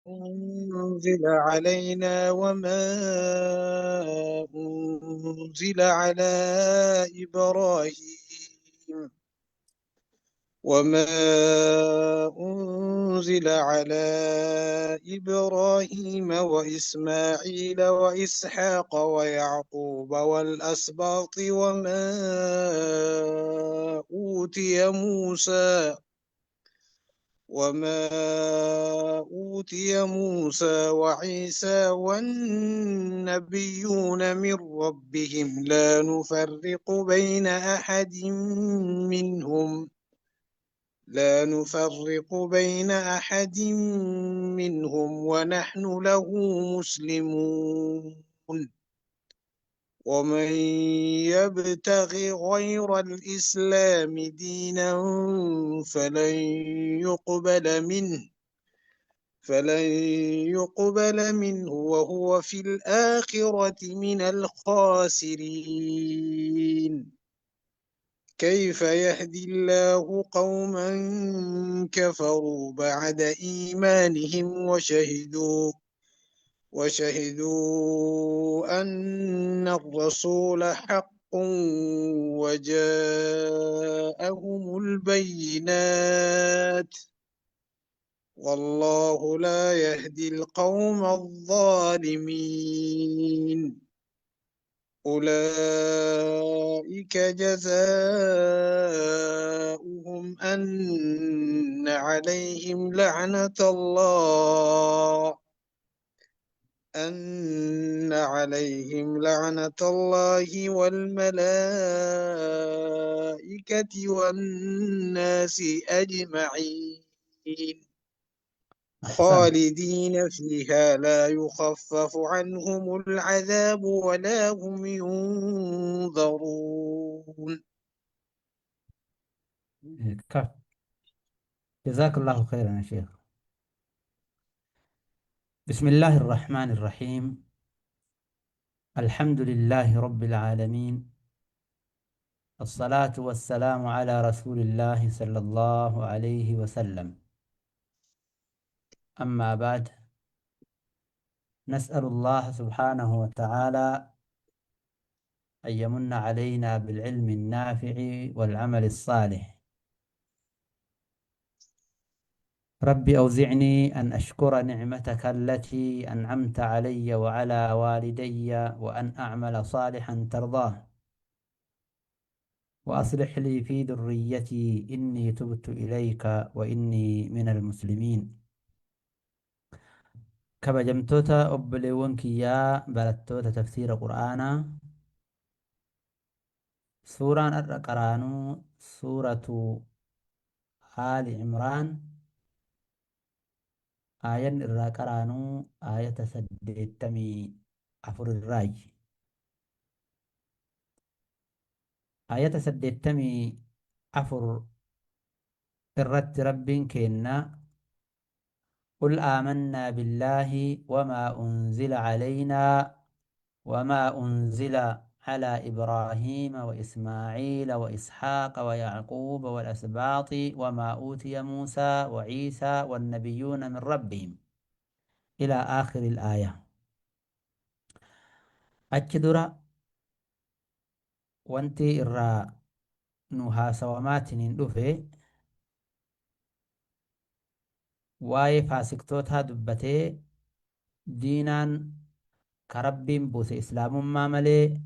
أنزل علينا وما أنزل على إبراهيم وما أنزل على إبراهيم وإسماعيل وإسحاق ويعقوب والأسباط وما أوتي موسى وما أوتي موسى وعيسى والنبيون من ربهم لا نفرق بين أحد منهم لا نفرق بين أحد منهم ونحن له مسلمون. ومن يبتغ غير الإسلام دينا فلن يقبل منه فلن يقبل منه وهو في الآخرة من الخاسرين. كيف يهدي الله قوما كفروا بعد إيمانهم وشهدوا أن الرسول حق وجاءهم البينات والله لا يهدي القوم الظالمين. أولئك جزاؤهم أن عليهم لعنة الله أن عليهم لعنة الله والملائكة والناس أجمعين. أحسنت. خالدين فيها لا يخفف عنهم العذاب ولا هم ينظرون. كف. جزاك الله خيرا يا شيخ. بسم الله الرحمن الرحيم. الحمد لله رب العالمين، الصلاة والسلام على رسول الله صلى الله عليه وسلم. أما بعد، نسأل الله سبحانه وتعالى أن يمن علينا بالعلم النافع والعمل الصالح. ربي أوزعني أن أشكر نعمتك التي أنعمت علي وعلى والدي وأن أعمل صالحا ترضاه وأصلح لي في ذريتي إني تبت إليك وإني من المسلمين. Kabajamtoota obboleewwan kiyyaa barattoota tafsiira Qur'aanaa, suuraan har'a qaraanuu suuratu Aali Imraan, aayanni irraa qaraanuu aayata 84 irraayi. Aayata 84 irratti Rabbiin keenna قل آمنا بالله وما أنزل علينا وما أنزل على إبراهيم وإسماعيل وإسحاق ويعقوب والأسباط وما أوتي موسى وعيسى والنبيون من ربهم إلى آخر الآية. Achi dura wanti irraa nu haasawamaatiin dhufe waa'ee faasiqtootaa dubbatee, diinaan ka Rabbiin buuse islaamummaa malee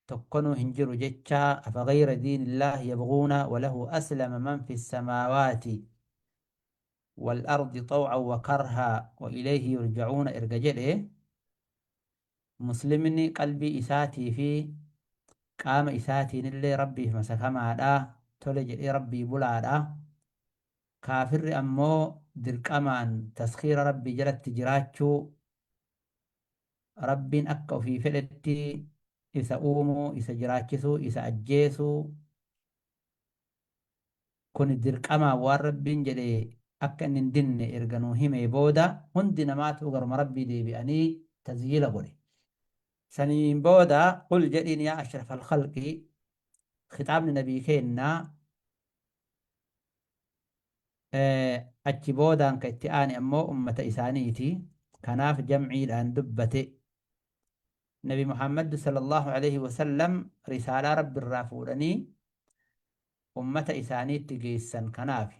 tokkonuu hin jiru jecha, afa ghayra diinillaahi yabghuuna walahu aslama man fi samaawaati wal ardi xaw'an wa karhaa wa ilayhi yurja'uuna erga jedhe, muslimni qalbii isaatii fi qaama isaatiinillee Rabbiif masakamaadha, tole jedhee Rabbii bulaadha. Kaafirri ammoo dirqamaan taskhiira Rabbii jalatti jiraachuu, Rabbiin akka ofii fedhetti isa uumuu, isa jiraachisuu, isa ajjeesuu, kuni dirqamaan waan Rabbiin jedhe akka inni hin dinne erga nuu himee booda hundi namaatuu garuma Rabbii deebi'anii tazyiila godhe. Saniin booda qul jedhiin yaa ashrafal khalqi, khixaabni nabii keennaa Achi boodaan ka itti aane ammoo ummata isaaniiti. Kanaaf jamciidhaan dubbate. Nabi Muhammad sallallahu alaihi wasallam risaalaa Rabbi irraa fuudhanii ummata isaaniitti geessan kanaafi.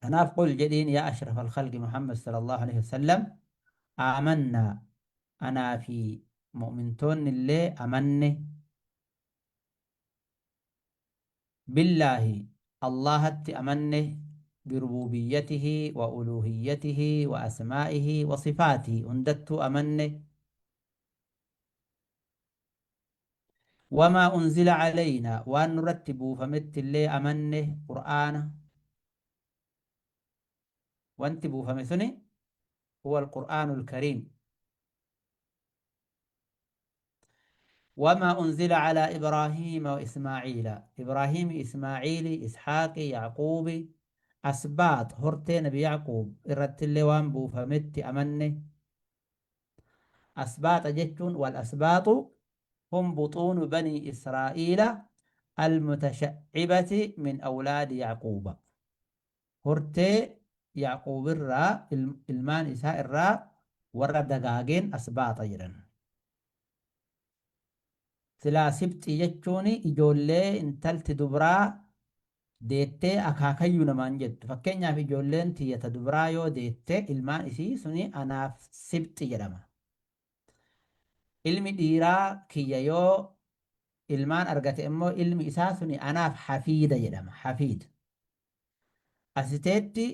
Kanaaf qul jedhiin yaa ashraf alkhalqi Muhammad sallallahu alaihi wasallam, aamannaa, anaa fi mu'mintoonni illee amanne, billaahi, Allahatti amanne, birubuubiyyatihi wa uluuhiyyatihi wa asmaa'ihi wa sifaatihi hundattuu amanne, wamaa unzila calaynaa, waan nurratti buufametti illee amanne, Qur'aana wanti buufame suni huwa alqur'aanu alkariim. Wamaa unzila calaa Ibraahiima wa Ismaaciila, Ibraahiimi, Ismaaciili, Ishaaqi, Yacquubi, asbaax hortee Nabi Yacquub irrattillee waan buufametti amanne. Asbaaxa jechuun wal asbaaxu hum buxuunu banii Israa'iila almutasha'ibati min awlaadi Yacquuba. Hortee Yacquub irraa, ilmaan isaa irraa warra dagaageen asbaaxa jedhan. Silaa sibxii jechuun ijoollee intalti dubraa deettee akaakayyuu namaan jettu. Fakkeenyaaf ijoolleen tiyya ta dubraa yoo deette ilmaan isii suni anaaf sibxi jedhama. Ilmi dhiiraa kiyya yoo ilmaan argate immoo ilmi isaa suni anaaf hafiida jedhama. Hafiid. Asiteetti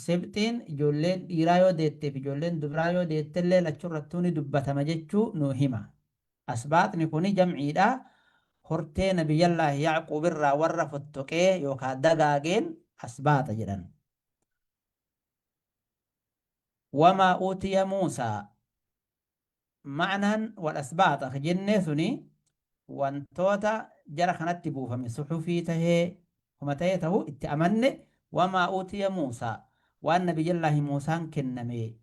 sibxiin ijoolleen dhiiraa yoo deettee fi ijoolleen dubraa yoo deettellee lachurrattuu ni dubbatama jechuu nu hima. Asbaaxni kuni jamciidha. Hortee Nabiyyallaahi Yacquub irraa warra fottoqee yookaa dagaageen asbaaxa jedhan. Wamaa uutiya Muusaa, ma'naan wal asbaaxa ka jennee suni wantoota jara kanatti buufame suxufii tahee homa tahee tahu itti amanne. Wamaa uutiya Muusaa, waan Nabiyyallaahi Muusaan kenname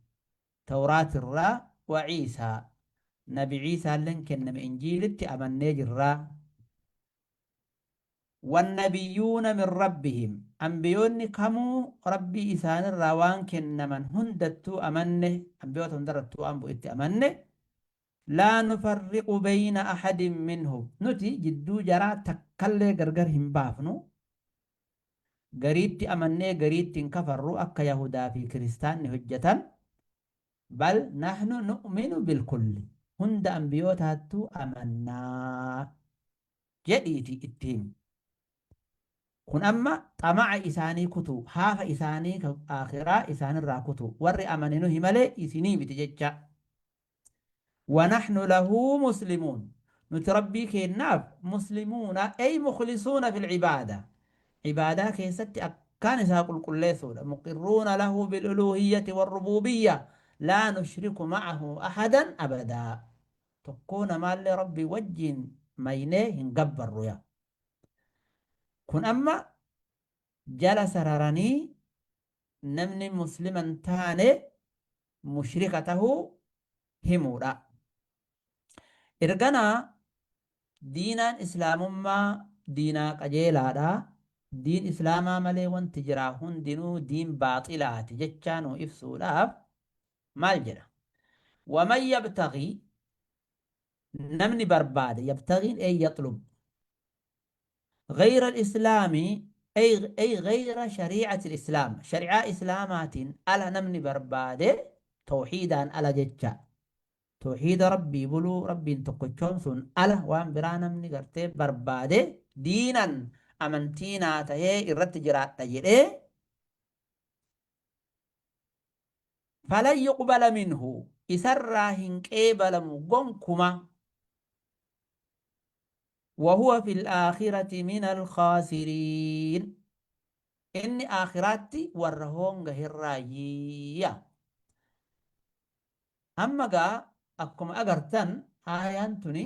Tawraat irraa, wa Ciisaa, Nabi Ciisaalleen kenname Injiilitti amannee jirra. Wannabiyyuuna min Rabbihim, anbiyoonni kamuu Rabbii isaanirraa waan kennaman hundattuu amanne, anbiyoota hundarrattuu waan bu'etti amanne. Laa nufarriqu beyna ahadin minhum, nuti jidduu jaraa takkallee gargar hin baafnu, gariitti amannee gariitti hin kafarru akka yahudaa fi kiristaanni hojjatan. Bal nahnu nu'minu bilkulli, hunda anbiyootaattuu amannaa jedhiitii itti himi. Kun amma xama'a isaanii kutuu, haafa isaanii ka aakhiraa isaanirraa kutuu. Warri amane nuhi malee isinii miti jecha. Wa nahnu lahu muslimuun. Nuti Rabbii keennaaf muslimuuna, ay mukhlisuuna fil ibaada. Ibaadaa keessatti akkaan isaa qulqulleessuudha. Muqirruuna lahu bil uluuhiyyati warrubuubiyya laa nushriku ma'ahu ahadan abadaa. Tokkoo namaallee Rabbii wajjiin maynee hin gabbarru yaa. Kun amma jala sararanii namni muslima hin taane mushrika tahuu himuudha. Erganaa diinaan islaamummaa diinaa qajeelaadha. Diin islaamaa malee wanti jiraa hundinuu diin baaxilaati jechaa nuu ibsuudhaaf maal jedha? Waman yabtaghi, namni barbaade, yabtaghiin ay yaxlub, ghayra al-islaami ay ghayra shari'ati al-islaam, shari'aa islaamaatiin ala namni barbaade, tawhiidaan ala jecha, tawhiida Rabbii buluu, Rabbiin tokkochoomsuun ala waan biraa namni gartee barbaade, diinan amantii naa tahee irratti jiraadha jedhee, falan yuqbala minhu, isarraa hin qeebalamu gonkuma, wahuwa fil aakhirati minal khaasiriin, inni aakhiraatti warra hoonga hirraayyiya. Amma gaa akkuma agartan aayaan tuni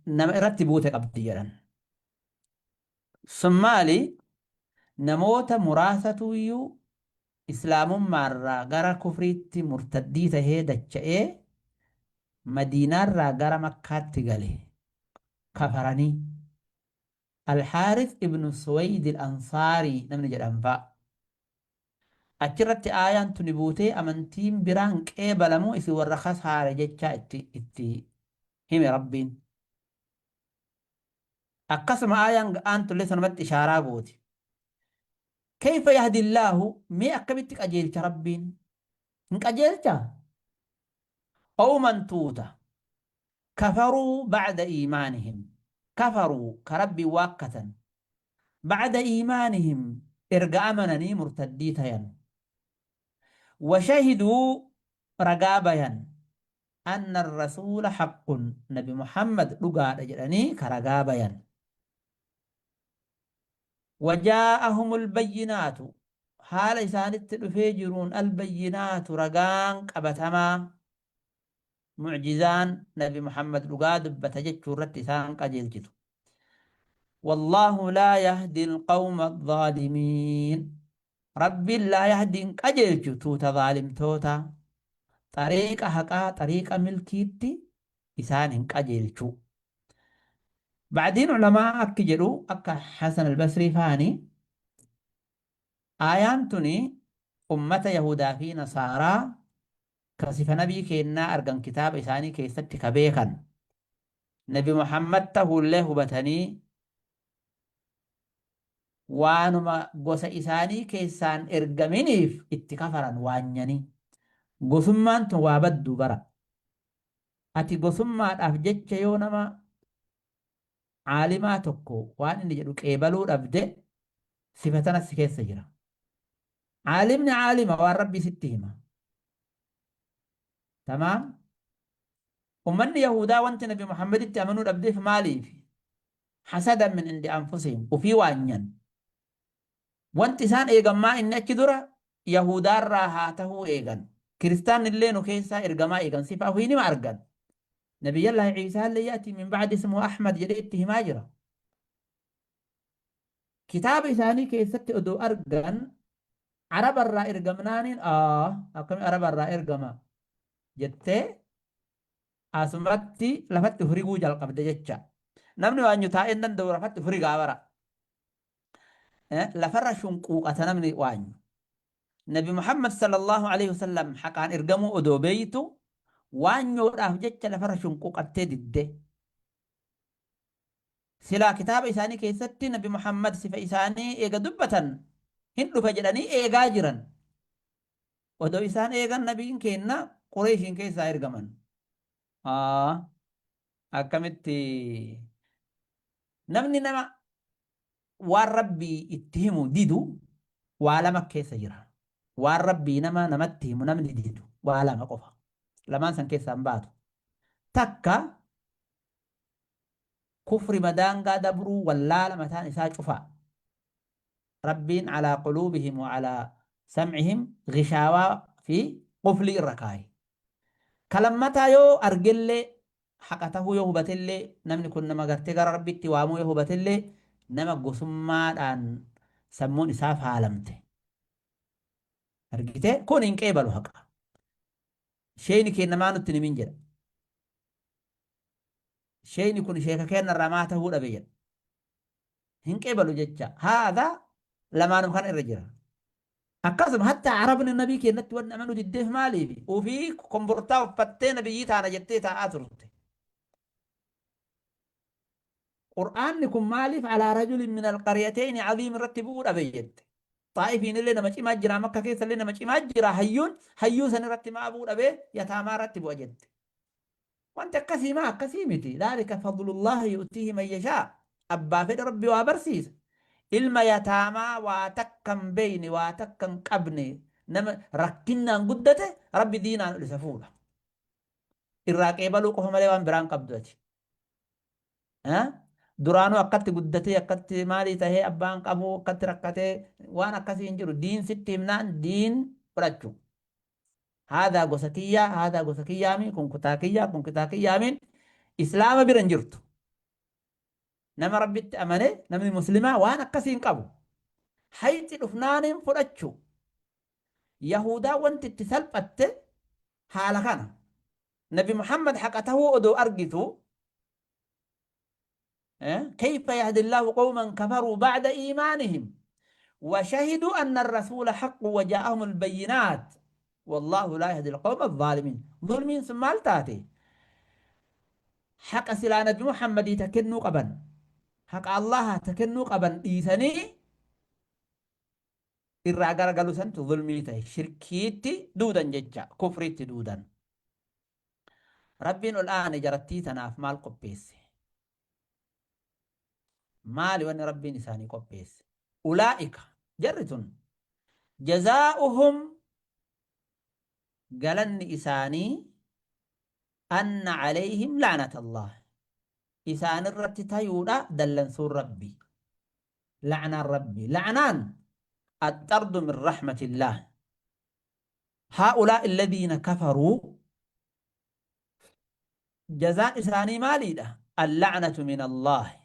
nama irratti buute qabdi jedhan. Sun maali? Namoota muraasatuyyuu Islaamummaarraa gara kufriitti murtaddii tahee dacha'ee Madiinaarraa gara Makkaatti gale. Kafaranii. Alxaaris ibnu Suwayd al-Ansaarii namni jedhan fa'a. Achirratti aayaan tuni buutee amantiin biraan qeebalamu isin warra kasaare jechaa itti hime Rabbiin. Akkasuma aayaan aantullee sanumatti ishaaraa gooti. Kayfa yahdillaahu, mee akkamitti qajeelcha Rabbiin? Hin qajeelchaa? Qawman tuuta kafaruu ba'da iimaanihim, kafaruu ka Rabbiin waakkatan, ba'da iimaanihim erga amananii murtaddii tayan, wa shahiduu ragaa bayan, anna arrasuula haqqun nabi Muhammad dhugaadha jedhanii ka ragaa bayan. Wa jaa'ahumul bayyinaatu haala isaanitti dhufee jiruun albayyinaatu ragaan qabatamaa mu'jizaan nabi Muhammad dhugaa dubbata jechuu irratti isaan qajeelchitu. Wallaahu laa yahdi alqawma adh-dhaalimiin. Rabbiin laa yahdi hin qajeelchu tuuta zaalimtoota. Xariiqa haqaa xariiqa milkiitti isaan hin qajeelchu. Ba'diin ulamaa akki jedhu akka Hasan al-Basrii faani aayaan tuni ummata Yahudaa fi Nasaaraa ka sifa nabii keennaa argan kitaaba isaanii keessatti ka beekan nabi Muhammad tahuullee hubatanii waanuma gosa isaanii keessaan ergaminiif itti kafaran waanyanii. Gosummaan tun waa baddu bara. Ati gosummaadhaaf jecha yoo nama caalimaa tokko waan inni jedhu qeebaluu dhabde sifa tana si keessa jira. Caalimni caalima waan Rabbii sitti hima. Tamaam? Ummanni Yahudaa wanti Nabi Muhammaditti amanuu dhabdeef maaliif? Hasadan min indi anfusihim ufii waanyan. Wanti isaan eegan maa inni achi dura Yahudaarraa haa tahuu eegan. Kiristaanni illee nu keessaa ergamaa eegan sifa ofii nima argan. Nabiyyallaahi Ciisaallee ya'tii min ba'di ismuhu Ahmad jedhee itti himaa jira. Kitaaba isaanii keessatti odoo argan Arabarraa ergamnaaniin akkami Arabarraa ergama jettee asumatti lafatti of riguu jalqabde jecha. Namni waanyu taa'ee hin danda'u lafatti of rigaa bara. Lafarra shunquuqata namni waanyu. Nabi Muhammad sallallahu alaihi wasallam haqaan ergamuu odoo beeytu waanyoodhaaf jecha lafarra shunquuqattee didde. Silaa kitaaba isaanii keessatti Nabi Muhammad sifa isaanii eega dubbatan hin dhufa jedhanii eegaa jiran. Odoo isaan eegan nabiin keenna Qureeshiin keessaa ergaman. Akkamitti namni nama waan Rabbii itti himu didu waa lama keessa jira. Waan Rabbii nama namatti himu namni didu waa lama qofa. Lamaan san keessaa hin baatu. Takka kufrima daangaa dabruu wallaala mataan isaa cufaa. Rabbiin alaa quluubihim wa alaa sam'ihim ghishaawaa fi quflii irra kaaye. Ka lammataa yoo argellee haqa tahuu yoo hubatellee namni kun nama gartee gara Rabbitti waamuu yoo hubatellee nama gosummaadhaan sammuun isaa faalamte. Argitee kun hin qeebalu haqa. Sheeyni keenna maa nutti hin himin jedha. Sheeyni kun sheeka keenna irraa maa tahuu dhabe jedha. Hin qeebalu jecha. Haadha lamaanuma kana irra jira. Akkasuma hatta Arabni nabii keennatti wanni amanuu diddeef maaliif? Ufii kombortaa uffattee nabiyyii taana jettee taa'aa turte. Qur'aanni kun maaliif alaa rajulin min alqaryatayni aziim irratti bu'uu dhabe jette. Xaa'ifiin illee nama cimaa jira, Makka keessa illee nama cimaa jira, hayyuun hayyuu san irratti maa bu'uu dhabe yataamaa irratti bu'a jette. Wanti akkasii maa akkasii miti. Dhaalika fadlullaahi yu'tiihi man yashaa. Abbaa fedhe Rabbi waa barsiisa. Ilma yataamaa waa takka hin beeyne, waa takka hin qabne, nama rakkinnaan guddate Rabbi diinaan ol isa fuudha. Irraa qeebaluu qofa malee waan biraan qabdu ati. Duraanuu akkatti guddatee akkatti maalii tahee abbaan qabu akkatti rakkatee waan akkasii hin jiru. Diin sitti himnaan diin fudhachuu. Haadhaa gosa kiyyaa, haadhaa gosa kiyyaami, kun kutaa kiyyaa, kun kutaa kiyyaamiin Islaama bira hin jirtu. Nama Rabbitti amane, namni Muslimaa waan akkasii hin qabu. Hayxi dhufnaaniin fudhachuu. Yahudaa wanti itti salphatte haala kana. Nabi Muhammad haqa tahuu odoo argitu, Kayfa yahdi Allahu qawman kafaruu ba'da iimaanihim wa shahiduu anna ar-rasuula haqqun wa jaa'ahumul bayyinaat wallaahu laa yahdi al-qawma adh-dhaalimiin. Zulmiin sun maal taate? Haqa silaa Nabi Muhammadii ta kennuu qaban, haqa Allaahaa ta kennuu qaban dhiisanii irraa garagalu santu zulmii ta'e, shirkiitti duudan jecha, kufriitti duudan. Rabbiin ol aane jarattii tanaaf maal qopheesse? Maali wanni Rabbiin isaanii qopheesse? Ulaa'ika jarri tun jazaa'uhum galanni isaanii anna alayhim la'natallaah isaanirratti tayuudha dallansuun Rabbi, la'naan Rabbi, la'naan axxardu min rahmatillaah. Haa'ulaa'i alladhiina kafaruu jazaan isaanii maaliidha? Alla'natu min Allaahi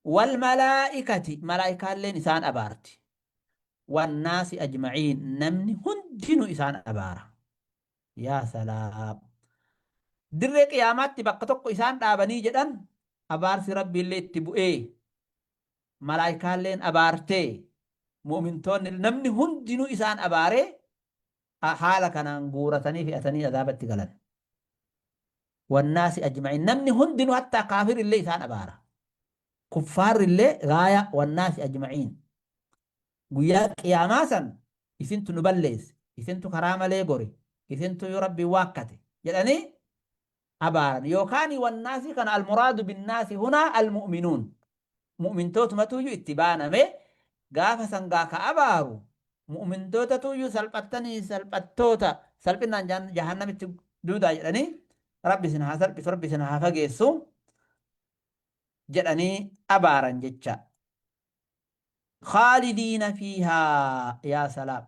wal malaa'ikati, malaa'ikaalleen isaan abaarti, wannaasi ajma'iin, namni hundinuu isaan abaara. Yaa salaam! Dirree qiyaamaatti bakka tokko isaan dhaabanii jedhan, abaarsi Rabbiillee itti bu'ee, malaa'ikaalleen abaartee, mu'mintoonni namni hundinuu isaan abaaree, haala kanaan guuratanii fe'atanii azaabatti galan. Wannaasi ajma'iin, namni hundinuu hattaa kaafirillee isaan abaara. Kuffaarrillee gaaya wannaasi ajma'iin. Guyyaa qiyaamaa san isintu nu balleesse, isintu karaa malee gore, isintu yoo Rabbiin waakkate jedhanii abaaran. Yookaan wannaasi kana almuraadu binnaasi hunaa almu'minuun. Mu'mintootumatuyyuu itti baaname gaafa san gaa ka abaaru mu'mintootatuyyuu salphattanii salphattoota salphinnaan jahannamitti duudaa jedhanii, Rabbi isin haa salphisu, Rabbi isin haa fageessu jedhanii abaaran jecha. Khaalidiina fiihaa, yaa salaam,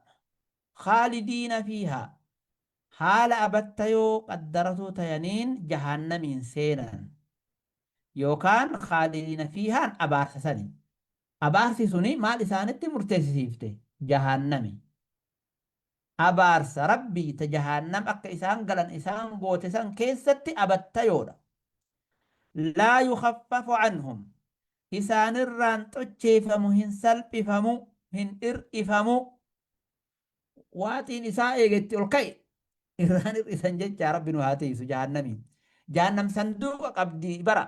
khaalidiina fiihaa haala abattayoo qaddaratuu tayaniin jahannamiin seenan, yookaan khaalidiina fiihaan abaarsa sani, abaarsi suni maal isaanitti murteessisiifte? Jahannami. Abaarsa Rabbii ta jahannam akka isaan galan isaan goote san keessatti abattayoodha. Laa yukhaffafu anhum, isaanirraan xocheefamu, hin salphifamu, hin ir'ifamu. Waaxiin isaa eega itti ol ka'e irraan hir'isan jechaa. Rabbi nu haa tiisu jahannamiin. Jahannam sanduuqa qabdi bara.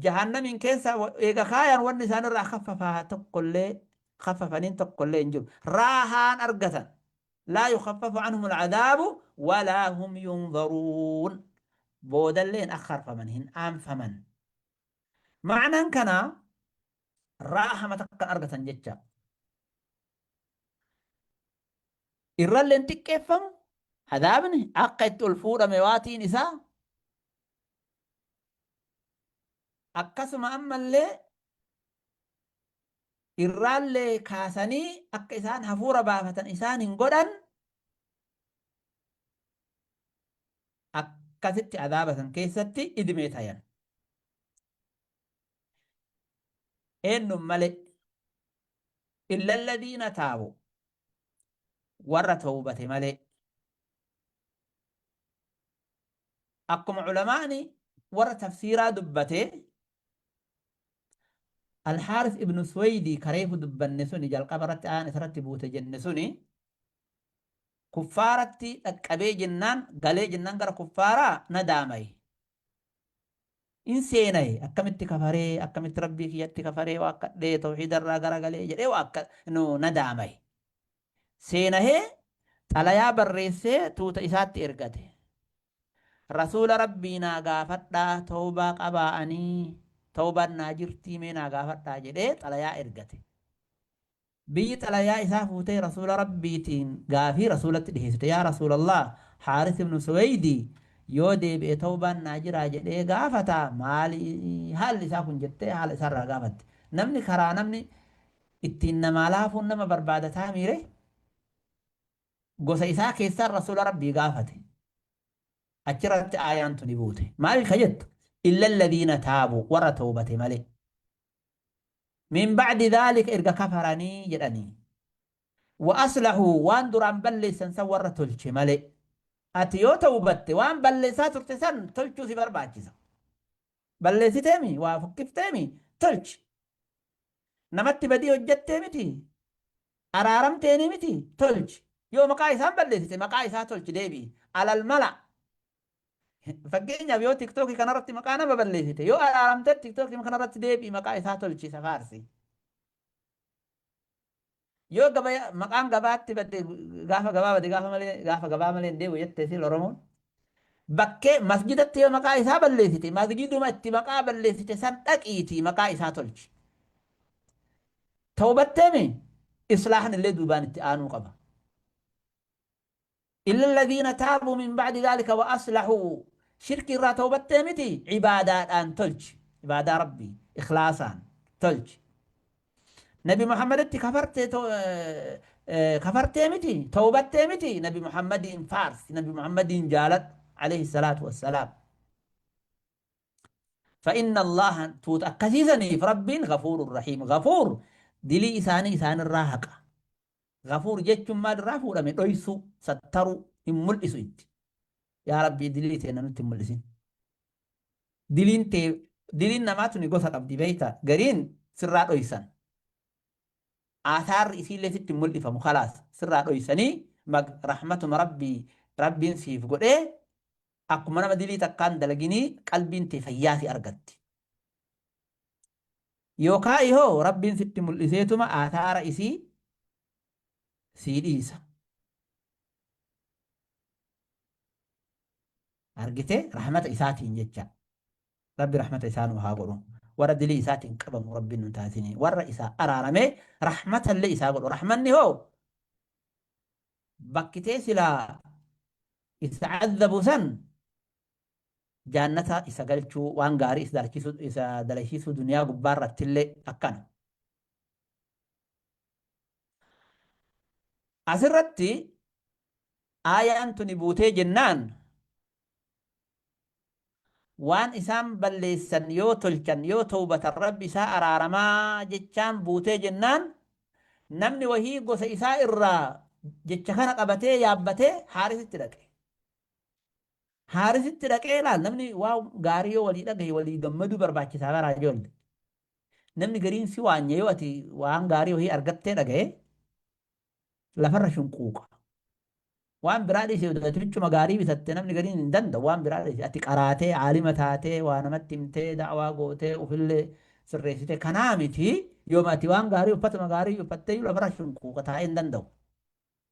Jahannamiin keessa eega kaayan wanni isaanirraa khaffafaa tokkollee khaffafaniin tokkollee hin jiru. Raahaan argatan. Laa yukhaffafu anhum al'adaabu walaa hum yunzaruun. Boodallee hin akharfaman, hin aanfaman. Ma'anaan kanaa raahama takka argatan jecha. Irrallee hin xiqqeeffamu adaabni akka itti ol fuudhame waatiin isaa, akkasuma ammallee irraallee kaasanii akka isaan hafuura baafatan isaan hin godhan. Akkasitti adaaba san keessatti idmee tayan. Eenyuun malee? Illa alladhiina taabu, warra tawbate malee. Akkuma ulamaani warra tafsiiraa dubbate, Alhaaris ibnu Suweydii kareefu dubbanne suni, jalqaba irratti ayaan isarratti buute jenne suni, kuffaaratti dhaqqabee jennaan, galee jennaan gara kuffaaraa nadaamaye. In seenaye, akkamitti kafaree, akkamitti Rabbii kiyyatti kafaree waakkadhee tawhiidarraa garagalee jedhee waakka no nadaamaye. Seenahee xalayaa barreessee tuuta isaatti ergate. Rasuula Rabbii naa gaafadhaa, tawbaa qabaa, anii tawbaan naa jirtii, mee naa gaafadhaa jedhee xalayaa ergate. Biyyi xalayaa isaa fuutee Rasuula Rabbiitiin gaafii Rasuulatti dhiheessite. Yaa Rasuulallah, Haaris ibnu Suweeydi yoo deebi'e tawbaan naa jiraa jedhee gaafata, maali haalli isaa kun jettee haala isaarraa gaafatte. Namni karaa namni ittiin namaa laafuun nama barbaadataa miire, gosa isaa keessaan Rasuula Rabbii gaafate. Achirratti aayaan tuni buute. Maal ka jettu? Illa alladhiina taabu, warra tawbate malee. Min ba'di dhaalika, erga kafaranii jedhanii. Wa aslahuu, waan duraan balleessan san warra tolche malee. Ati yoo tawbatte waan balleessaa turte san tolchuu si barbaachisa. Balleessiteemi waa fokkifteemi tolchi. Namatti badii hojjattee miti araaramteeni miti tolchi. Yoo maqaa isaan balleessite maqaa isaa tolchi deebi'i. Alal mala. Fakkeenyaaf yoo tiktookii kanarratti maqaa nama balleessite yoo araaramte tiktookii kanarratti deebi'i maqaa isaa tolchi isa faarsi. Yoo gabaya maqaan gabaatti badde gaafa gabaa bade gaafa malee gaafa gabaa malee hin deebi'u jette sil Oromoon. Bakkee masjidatti yoo maqaa isaa balleessite masjiduma itti maqaa balleessite san dhaqiitii maqaa isaa tolchi. Tawbatteemi islaahan illee duubaan itti aanuu qaba. Illa alladhiina taabuu min ba'di dhaalika wa aslahuu shirkii irraa tawbattee miti ibaadaadhaan tolchi. Ibaadaa Rabbii ikhlaasaan tolchi. Nabi Muhammaditti kafartee kafartee miti tawbattee miti Nabi Muhammadiin faarsi Nabi Muhammadiin jaaladhu alayhi salaatu wassalaam. فإن الله tuuta akkasii saniif Rabbiin ghafuurun rahiim ghafuur dilii isaanii isaanirraa haqa. Ghafuur jechuun maal irraa fuudhame? Dhoysuu, sattaruu, hin mul'isu itti. Yaa Rabbii dilii teenna nutti hin mul'isin. Diliin tee diliin namaa tuni gosa qabdi beektaa? Gariin sirraa dhoysan. Aasaarri isiillee sitti hin mul'ifamu kalaas sirraa dhoysanii mag rahmatuma Rabbii Rabbiin siif godhee akkuma nama dilii takkaan dalaginii qalbiin tee fayyaa si argatti. Yookaa ihoo Rabbiin sitti mul'iseetuma aathaara isii sii dhiisa. Argitee rahmata isaatiin jecha. Rabbi rahmata isaa nuu haa godhu. Warra dilii isaatiin qabamu Rabbiin nu taasisini. Warra isaa araaramee rahmatallee isaa godhu. Rahmanni hoo bakkitee silaa isa azzabu san jaannata isa galchuu waan gaarii isa dalachisuu isa dalaysiisuu duniyaa gubbaa irrattillee akkana. Asirratti aayaan tuni buutee jennaan waan isaan balleessan yoo tolchan yoo tawbatan rabbi isaa araaramaa jechaan buutee jennaan namni wahii gosa isaa irraa jecha kana qabatee yaabbatee Haarisitti dhaqe. Haarisitti dhaqee laal namni waa gaarii yoo walii dhagahe walii gammaduu barbaachisaa baraa ijoollee. Namni gariin si waanya yoo ati waan gaarii wahii argattee dhagahe lafarra shunquuqa. Waan biraa dhiisi ati huccuma gaarii bitatte namni gariin hin danda'u waan biraa dhiisi ati qaraatee aalima taatee waa namatti himtee da'waa gootee ufillee sirreessite kanaa miti yooma ati waan gaarii uffatuma gaarii uffattee lafarra shunquuqa taa'ee hin danda'u.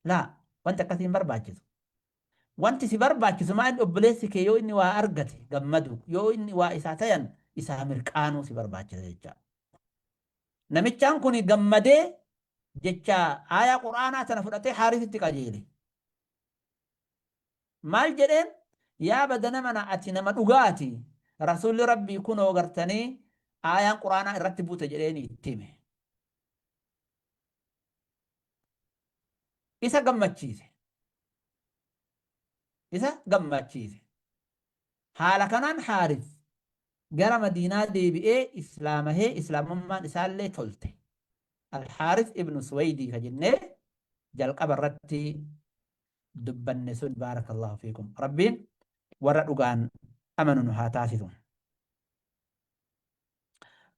Laa wanti akkasii hin barbaachisu. Wanti si barbaachisu maa inni obboleessi kee yoo inni waa argate gammadu yoo inni waa isaa tayan isaa mirqaanuu si barbaachisa jecha. Namichaan kun gammadee jecha aayaa qur'aanaa tana fudhatee Haarisitti qajeele. Maal jedheen yaa badana mana ati nama dhugaati rasuulli rabbii kunoo gartanii aayaan qur'aanaa irratti buute jedheeni itti hime. Isa gammachiise. Isa gammachiise. Haala kanaan Haaris gara Madiinaa deebi'ee islaamahee islaamummaan isaallee tolte. Al-Haaris ibnu Suweydii ka jennee jalqaba irratti dubbanne sun baarakallahu fiikum. Rabbiin warra dhugaan amanu nu haa taasisu.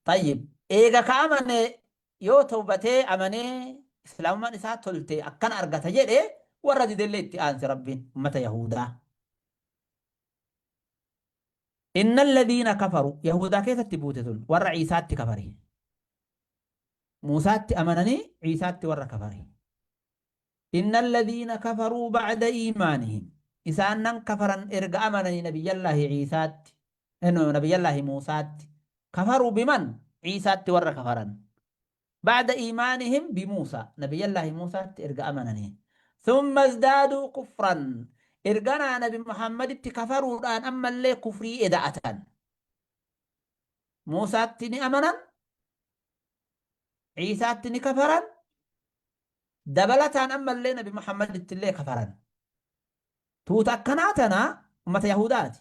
Tayyib eega ka amane yoo tawbatee amanee islaamummaan isaa tolte akkana argata jedhe warra didellee itti aanse Rabbiin ummata Yahudaa. Inna alladhiina kafaru Yahudaa keessatti buute tun warra Ciisaatti kafare. Muusaatti amananii Ciisaatti warra kafare. Inna alladhiina kafaruu ba'da iimaanihim isaan nan kafaran erga amananii nabiyyallaahi Ciisaatti nabiyyallaahi Muusaatti kafaruu biman Ciisaatti warra kafaran ba'da iimaanihim bimuusaa nabiyyallaahi Muusaatti erga amananii thumma izdaaduu kufran erganaa nabi Muhammaditti kafaruudhaan ammallee kufrii eda'atan Muusaatti ni amanan Ciisaatti ni kafaran Dabalataan ammallee Nabi Muhammadittillee kafaran. Tuuta akkanaa tana ummata Yahudaati.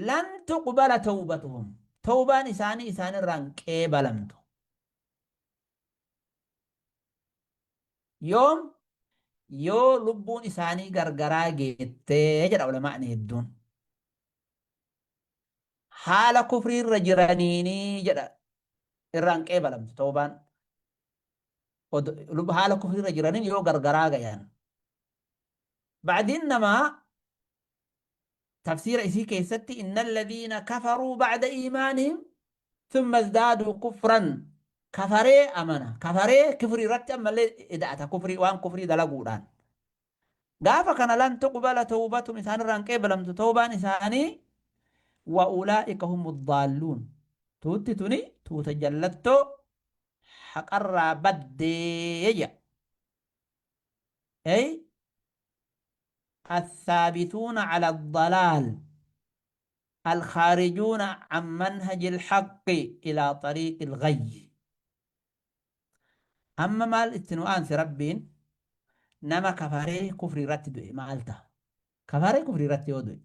Lan tuqbala tawbatuhum. Tawbaan isaanii isaanirraa hin qeebalamtu. Yoom yoo lubbuun isaanii gargaraa geettee jedha ulamaa'ni hedduun. Haala kufriirra jiraniinii jedha irraan qeebalamtu tawbaan. Haala kufriirra jiraniin yoo gargaraa gayan. Bacdiin namaa tafsiira isii keessatti inna alladhiina kafaruu bacda iimaanihim thumma izdaaduu kufran kafaree amana kafaree kufrii irratti ammallee ida'ata kufrii waan kufrii dalaguudhaan. Gaafa kana lan tuqbala tawbatum isaan irraa hin qeebalamtu tawbaan isaanii wa ulaa'ika humu daalluun tuutti tuni tuuta jallattoo haqarraa baddee jedha. Ay athaabituuna ala dalaal alkhaarijuuna an manhaji alhaqqi ilaa xariiqi alghayyi. Amma maal itti nu aanse Rabbiin nama kafaree kufrii irratti du'e maal ta'a? Kafaree kufrii irratti yoo du'e.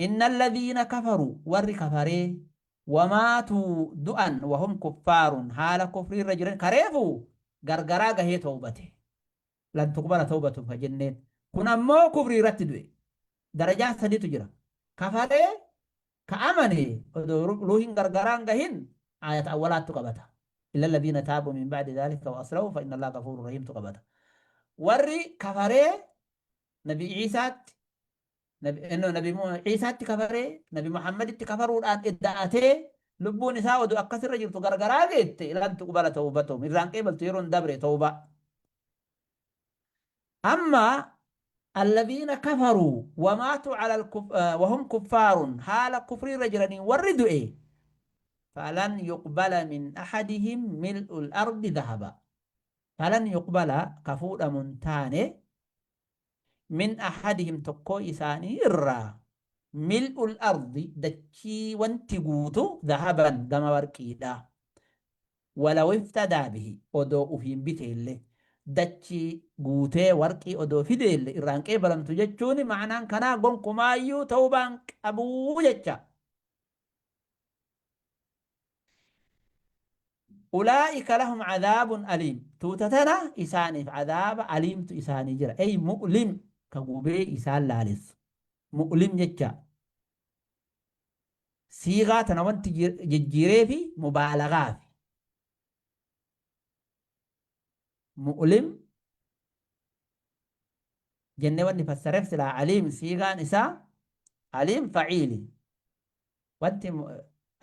Inna alladhiina kafaruu warri kafaree wamaatuu du'an wahum kuffaarun haala kufrii irra jiran kareefu gargaraa gahee tawbate. Lan tuqbala tawbatuhum ka jenneen. Kun ammoo kufrii irratti du'e. Darajaa sadiitu jira. Kafaree Ka amane odoo ruuhin gargaraa hin gahin aayata awwalaattu qabata. Illa alladhiina taabuu min ba'di dhaalika wa aslahu fa inna Allaha ghafuurun rahiimtu qabata. Warri kafaree Nabi Iisaatti Nabi inno Nabi Iisaatti kafaree Nabi Muhammaditti kafaruudhaan idda'atee lubbuun isaa odoo akkasirra jirtu gargaraa geette lan tuqbala tawbatuhum irraan qeebaltu yeroon dabre tawbaa. Amma alladhiina kafaruu wamaatuu ala wahum kuffaarun haala kufriirra jiraniin warri du'e falan yuqbala min ahadihim mil'ul ardi dhahaba falan yuqbala ka fuudhamu hin taane min ahadihim tokkoo isaanii irraa mil'ul ardi dachii wanti guutu dhahaban gama warqiidha Walaw iftadaa bihi odoo ufiin biteelle, dachii guutee warqii odoo fideelle irraa hin qeebalamtu jechuun ma'anaan kanaa gonkumaayyuu tawbaa hin qabuu jecha. Ulaa'ika lahum cadaabun aliim tuuta tana isaaniif cadaaba aliimtu isaanii jira. Ey mu'lim ka gubee isaan laalessu. Mu'lim jecha. Siigaa tana wanti jijjiireefi mubaalagaafi. Mu'lim jennee wanni fassareef silaa aliim siigaan isaa aliim faciili. Wanti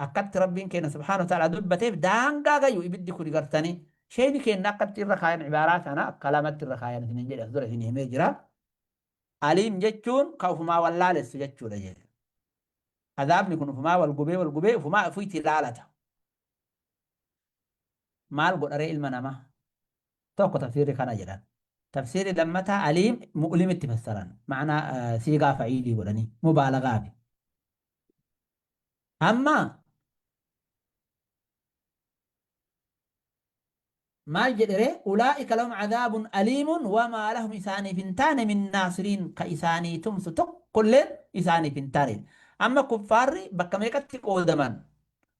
akkatti Rabbiin keenya subhaanahu wa ta'ala dubbateef daangaa gayu ibiddi kuni gartanii sheeyni keenya akkatti irra kaayan ibaaraa tana akka lamatti irra kaayan isinin jedhe as dura isin himee jira. Aliim jechuun ka ufumaa wallaalessu jechuudha jedhe. Azaabni kun ufumaa wal gubee wal gubee ufumaa ufiitti laalata. Maal godharee ilma namaa? Tokko tafsiirri kana jedhan. Tafsiirri lammataa aliim mu'limitti fassaran. Ma'anaa siigaa fa'iilii godhanii mubaalagaafi. Amma Maal jedhe ree? Ulaa'ika lahum cadaabun aliimun wamaa lahum isaaniif hin taane min naasiriin ka isaanii tumsu tokkolleen isaaniif hin taane. Amma kuffaarri bakka meeqatti qoodaman?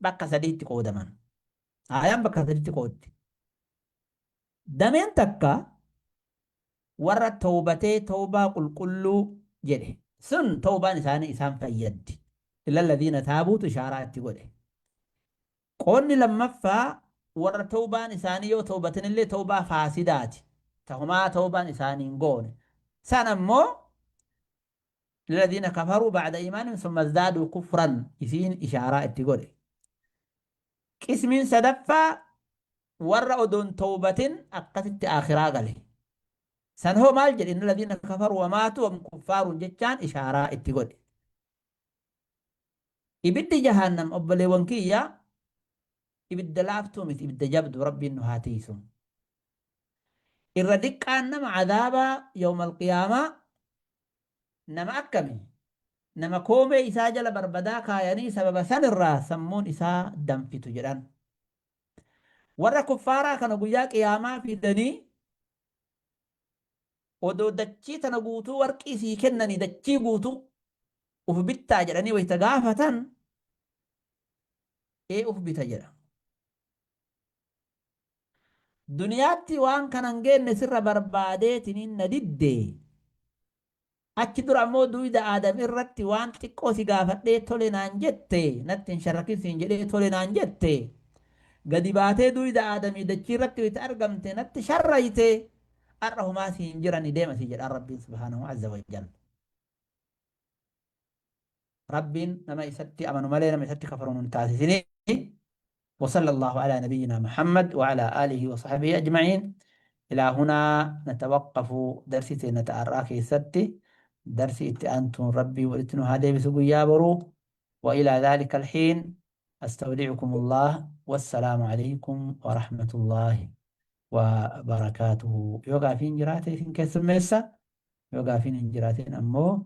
Bakka sadiitti qoodaman. Aayaan bakka sadiitti qooddi. Dameen takka warra tawbatee tawbaa qulqulluu jedhe. Sun tawbaan isaanii isaan fayyaddi. Illa alladhiina taabuutu ishaaraa itti godhe. Qoodni lammaffaa warra tawbaan isaanii yoo tawbatanillee tawbaa faasidaati. Ta homaa tawbaan isaanii hin goone. San ammoo lilladhiina kafaruu ba'da iimaanihim summa izdaaduu kufran isiin ishaaraa itti godhe. Qismiin sadaffaa warra odoon tawbatin akkasitti aakhiraa gale. San hoo maal jedhe inna ladhiina kafaruu wa maatuu wa hum kuffaaruun jechaan ishaaraa itti godhe. Ibiddi jahaannam obboleewwan kiyya ibidda laaftuu miti ibidda jabdu rabbiin nu haa tiiysu. Irra diqqaan nama azaabaa yawmal qiyaamaa nama akkami? Nama koomee isaa jala barbadaa kaayanii sababa san irraa sammuun isaa danfitu jedhan. Warra kuffaaraa kana guyyaa qiyaamaa fidanii odoo dachii tana guutuu warqii sii kennanii dachii guutuu uf bittaa jedhanii wayita gaafatan ee uf bita jedha. Duniyaatti waan kana hin geenne sirra barbaadeetiniin na didde. Achi dura ammoo duyda Aadam irratti waan xiqqoo si gaafadhee tole naan jette, natti hin sharrakin siin jedhee tole naan jette. Gadi baatee duyda Aadamii dachii irratti wayita argamte natti sharrayte. Har'a homaa si hin jirani deema si jedhaan Rabbiin subhaanahu azza wa jalla. Rabbiin nama isatti amanu malee nama isatti kafaru nun taasisini. وصلى الله على نبينا محمد وعلى آله وصحبه أجمعين. إلى هنا نتوقف. درسي تينا تأرى كيستي درسي أنتم ربي ولتنو هذه بسقوا يا برو. وإلى ذلك الحين أستودعكم الله، والسلام عليكم ورحمة الله وبركاته. Yoo gaafiin jiraate isin keessummeessa, yoo gaafiin hin jiraatin ammoo